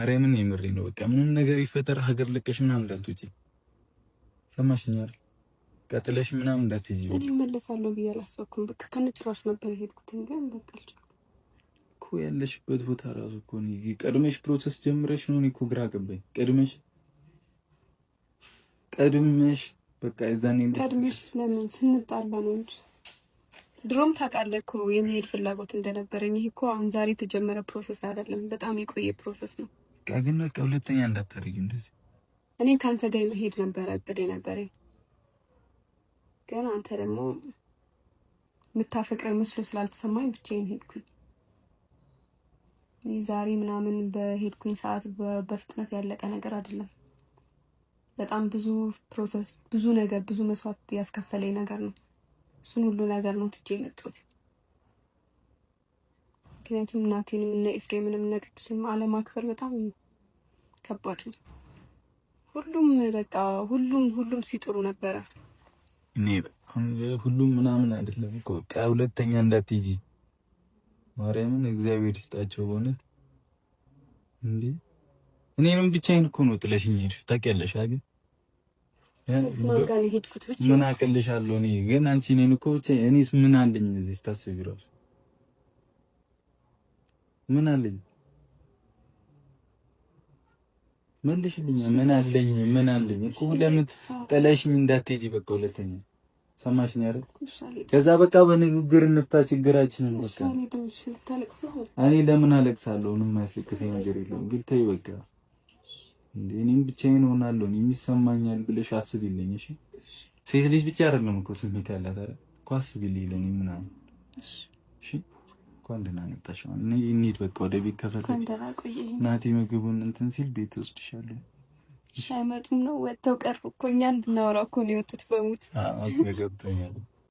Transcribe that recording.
ማርያምን የምሬ ነው። በቃ ምንም ነገር ይፈጠር ሀገር ለቀሽ ምናምን እንዳትወጪ፣ ሰማሽኝ አይደል? ቀጥለሽ ምናምን እንዳትይጂ። እኔ እመለሳለሁ ብዬ አላሰብኩም። በቃ ከነጭራሹ ነበር የሄድኩት፣ ግን በቃ አልቻልኩም እኮ ያለሽበት ቦታ ራሱ እኮ ነው። ቀድመሽ process ጀምረሽ ነው። እኔ እኮ ግራ ገባኝ። ቀድመሽ ቀድመሽ በቃ የዛኔ ቀድመሽ ለምን ስንጣላ ነው እንጂ ድሮም ታውቃለህ እኮ የመሄድ ፍላጎት እንደነበረኝ። ይሄ እኮ አሁን ዛሬ የተጀመረ process አይደለም፣ በጣም የቆየ process ነው። በቃ ግን በቃ ሁለተኛ እንዳታደርጊ እንደዚህ። እኔ ከአንተ ጋር የመሄድ ነበረ እቅድ የነበረኝ፣ ግን አንተ ደግሞ የምታፈቅረኝ መስሎ ስላልተሰማኝ ብቻዬን ሄድኩኝ። እኔ ዛሬ ምናምን በሄድኩኝ ሰዓት በፍጥነት ያለቀ ነገር አይደለም። በጣም ብዙ process፣ ብዙ ነገር፣ ብዙ መስዋዕት ያስከፈለኝ ነገር ነው። እሱን ሁሉ ነገር ነው ትቼ የመጣሁት። ምክንያቱም እናቴንም እነ ኤፍሬምንም እነ ቅዱስንም አለማክበር በጣም ከባድ ነው። ሁሉም በቃ ሁሉም ሁሉም ሲጥሩ ነበረ። እኔ ሁሉም ምናምን አይደለም እኮ በቃ ሁለተኛ እንዳትሄጂ ማርያምን፣ እግዚአብሔር ይስጣቸው በእውነት እንዴ። እኔንም ብቻዬን እኮ ነው ጥለሽኝ ሄድሽ ታውቂያለሽ አይደል? ማን ጋር ነው የሄድኩት? ብቻ ምን አቅልሻለሁ እኔ ግን አንቺ እኔን እኮ ብቻዬን እኔስ ምን አለኝ እዚህ ስታስቢ እራሱ ምን አለኝ? መልሽልኝ። ምን አለኝ? ምን አለኝ እኮ ለምን ጥለሽኝ እንዳትሄጂ በቃ ሁለተኛ ሰማሽኝ አይደል? ከዛ በቃ በንግግር እንፍታ ችግራችንን። በቃ እኔ ለምን አለቅሳለሁ? ምንም የማያስለቅሰኝ ነገር የለም። ግን ተይ በቃ እንዴ እኔም ብቻዬን እሆናለሁ እኔም ይሰማኛል ብለሽ አስቢልኝ። እሺ ሴት ልጅ ብቻ አይደለም እኮ ስሜት ያላት አይደል እኮ አስቢልኝ ለእኔ ምናምን። እሺ እንኳን ደህና መጣሽ። አሁን እኔ እንሂድ በቃ ወደ ቤት ከፈለግሽ ናቲ ምግቡን እንትን ሲል ቤት ወስድሻለሁ። አይመጡም ነው ወጥተው ቀሩ እኮ እኛ እንድናወራ እኮ ነው የወጡት በሙት። አዎ ገብቶኛል።